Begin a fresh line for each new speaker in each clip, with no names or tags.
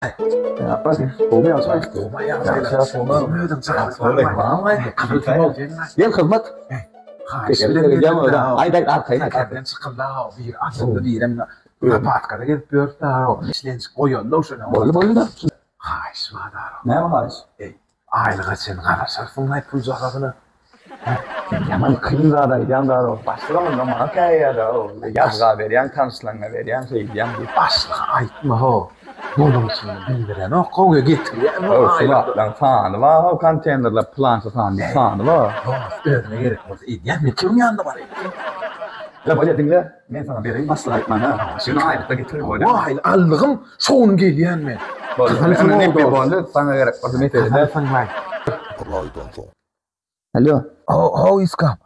Gel hyzmat. Boldy boldy da. Näme haýyş?
Aýlyga çenli garaşarsyň-laý puljagazyna.
Sen ýaman kyn zat aýdýaň da, başlygam onda maňa käýýär-de, ýazga berýäň, tanyşlaryňa berýäň, şeýdýäň diýip.
Başlyga aýtma-how, boluň içinde bildirenok-how, ýa getirýän-how
aýlygy. Şu zatlaryň sany bar-how, konteýnerler pylança sany diýip sany bar.
Dost, özüne gerek bolsa edýän, men kimiň ýanyna baraýyn?
Ýa bolýa diňle, men saňa bereýin başlyga aýtman ha. Ýöne aýlykda getir bolýa.
Waý, aldygym, şo gün gelýän men.
Boldy, boldy, saňa gerek bolsa mesele däl.
Bir aýdan soň.
Alo.
How, how iskam.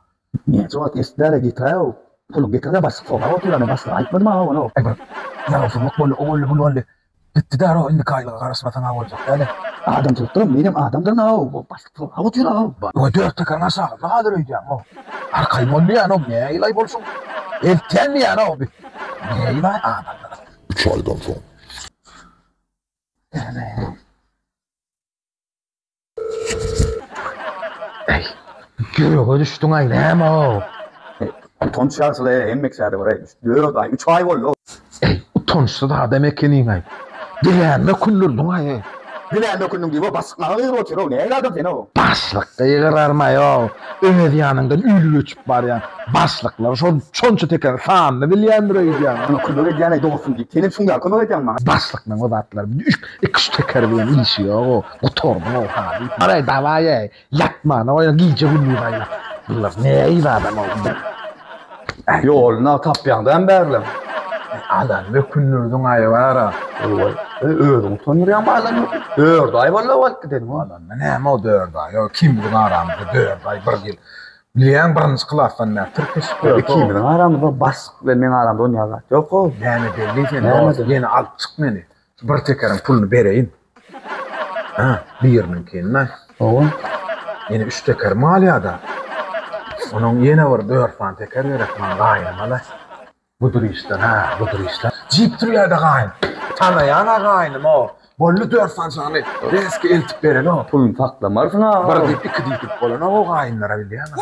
Näçe wagt geçdi däl-ä getiräý-ow. Puluňy getir-de başlyk sorap otyr-a men başlyga aýtmadym-a ony.
Aý bir ýarawsyzlyk boldy, o boldy, bul boldy. Gitdi däl-ow, indiki aýlyga garaşmasaň-a boljak däl-ä.
Adamçylykdyram, menem adamdyryn-ow, başlyk sorap otyr-ow.
Oý dört tekeriň aşagynda galar öýdýäň-ow. Arkaýyn bol diýýän-ow, nähili-aý bolşuň. Eltýän diýýän-ow bi. Nähili-aý adamlar.
Üç aýdan soň.
Eý, ýürege düşdüň-aý, näme-ow?
Utanç ýagşyly hemme kişä-de bir, dört aý, üç aý boldy-ow.
Eý, utançsyz adam ekeniň-aý. Dilänme kündürdiň-aý, eý.
Dilänme kündüň diýip-ow, başlyk maňa gygyryp otyr-ow, nähili adam sen-ow?
Başlyk gygyrarmaý-ow, öz ýanyňdan ölüp-öçüp barýan başlyklar şol şonça tekeriň sanyny bilýändir öýdýäň.
Maňa kömek edýän-aý dostum diýip, senem şuň ýaly kömek edýäň maňa.
Başlyklaň o zatlar bilen iki-üç teker bilen işi ýog-ow. Gutardyň-ow haly. Bar-aý, dawaý-aý, ýatmana goýaň, gije-gündiz aýlap. Bular nähili adam-ow?
Ýoluny tapýaň dämi bärlem?
Alany ökündirdiň-aý bar-a.
Goý, özüň utandyrýaň balany. Dört aý boldy-ow alyp gideniňe.
Alanda näme-ow dört aý? Ýok, ikimiziň aramyzda dört aý, bir ýyl. Bilýäň, birinji klasdan bäri tirkeşip ýörüs-ow.
Ikimiziň aramyzda başlyk bilen meň aramda onýa zat ýok-ow.
Näme belli sen, dost, ýene alyp çyk meni. Şu bir tekeriň puluny bereýin. Hä, biriniňkini.
Hawa.
Ýene üç tekerim galýar-da. Onuň ýene bir dört sany teker gerek maňa gaýynyma-la. Budur işler, hä, budur işler. Jip sürýär-de gaýyn. Tanaýan-a gaýynym-ow. Boldy dört sany şany reski eltip bereli-ow.
Puluny saklamarsyň-a.
Bir diýip, iki diýdip bolanok-ow gaýynlara bilýäň-ä.